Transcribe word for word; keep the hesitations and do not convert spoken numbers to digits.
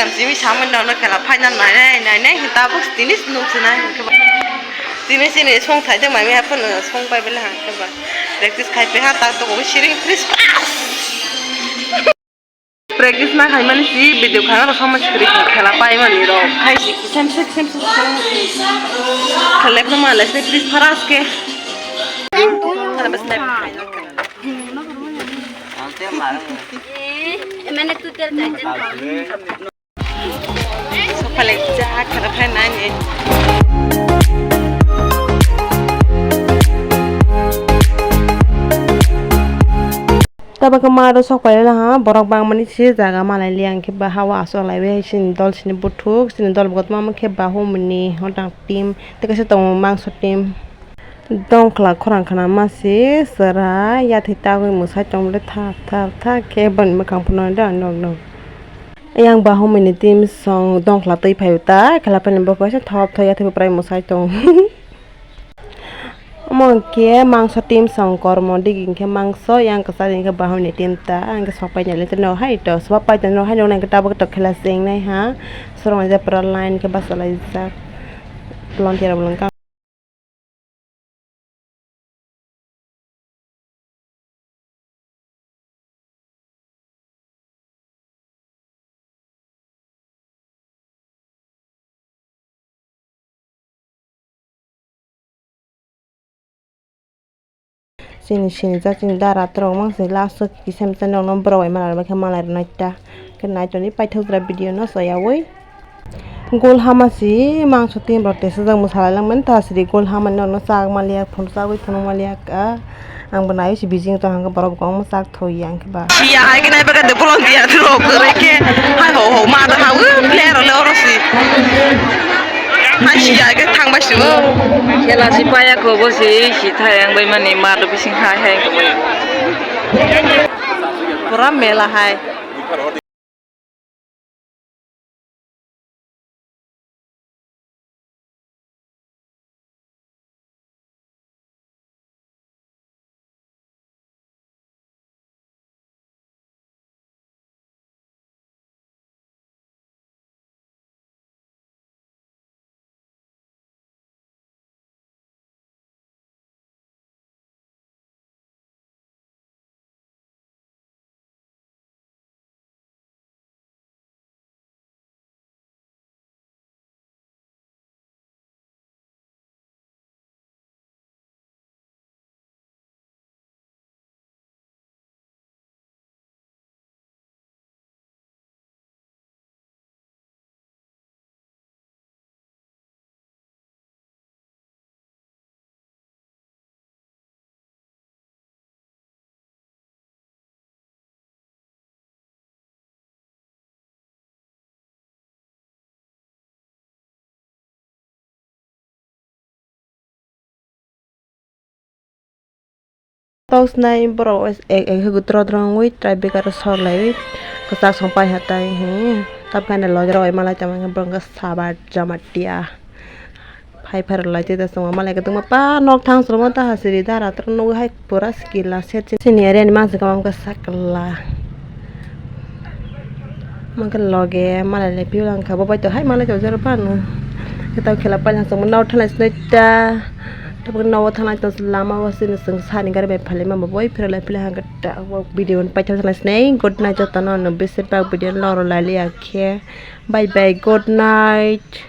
Simi samani nono khela final nainai nainai tabuk tini nuk sinai hwnkhe ba. Tini sini song thai tongmani haphano song pai bele hwnkhe ba. Practice khai pe ha tak tongo siring tris. Practice ma khaimani si video khana rok sama sikri khela paimani rok. Khai si kisam sik sem sik khela phano ma lesne tris pharas ke. Khela bas nai. Mane tu tel tel. Sokphailai kisa khara phai nani. Tabuk khe maro sokphailai ha, borok bangmani se jaga malai liya, hwnkhe ba hao aswk lai wi sini dol sini buthuk, sini dol bo kotorma khe ba humni hodang team, tei kaisa tongo mangso team. Dongkla khorang khna masi chwrai yathai tagwi mwsai tongmani thar thar thar khe boni mwkhang phano da nog nog. Yang bahumui ni team song dongkla twi phai ta khela phani bo kaisa thop thop yathai bo prai mwsai tong. Omo hwnkhe mangso team song kormo digi hwnkhe mangso yang kwchari hwnkhe bahumui ni team ta hwnkhe sok pai nai le no hai to swbak pai tong no hai no hwnkhe tabuk to khela se wngnai ha sorong jepra line khe bachalaijak volunteer rok. Chini sinijak chini dara torok mang se last o kisam chani rok no borok bai malai rwbaikha malai rwnai ta khe nai toni paithakjra video no chayawi. Gol hama si mangso team rok tesa jak mwsalai langmani ta siri gol hama ni norok no chak maliya phunuk chagwi phunuk maliya ang bo naiwi si bijing tong hwnkhe borok bo kwbangma chak thoi ya hwnkhe ba. Siya hai khe nai bagwi de bolong dia rok kwrwi khe hai ho ho ma da ha u player le oro si. Hai siya hai khe thang bai si o. Khela si paya kho bo si si thai ang bai mani ma do bising hai hai. Pura mela hai. Tok snai borok ek ek hwgwi tro tro wngwi try beker sok laiwi kwchak song pai ha tai hi tabkhe ani logi rok bai malai tongma borok wngkha Sabar Jamatia. Phai phai rwlai tei tongma malai kwbangma pa nok thang chwlwma ta hasiri dara tro nugwi hai pura skill la set chini area ni mansi kwbangma sakla. Mangkhe loge malai le piu langkha bo bai to hai malai to jero phano. Khe tao khela paina chwngma nao thanai sinai ta. Tabuk nao thanai to lama o sini chwng sani gari bai phali ma bo boi phira lai phila hangkhe ta video ni paithak thanai sinai. Good night jotono no besir bak video no rw lai liya khe. Bye bye, good night.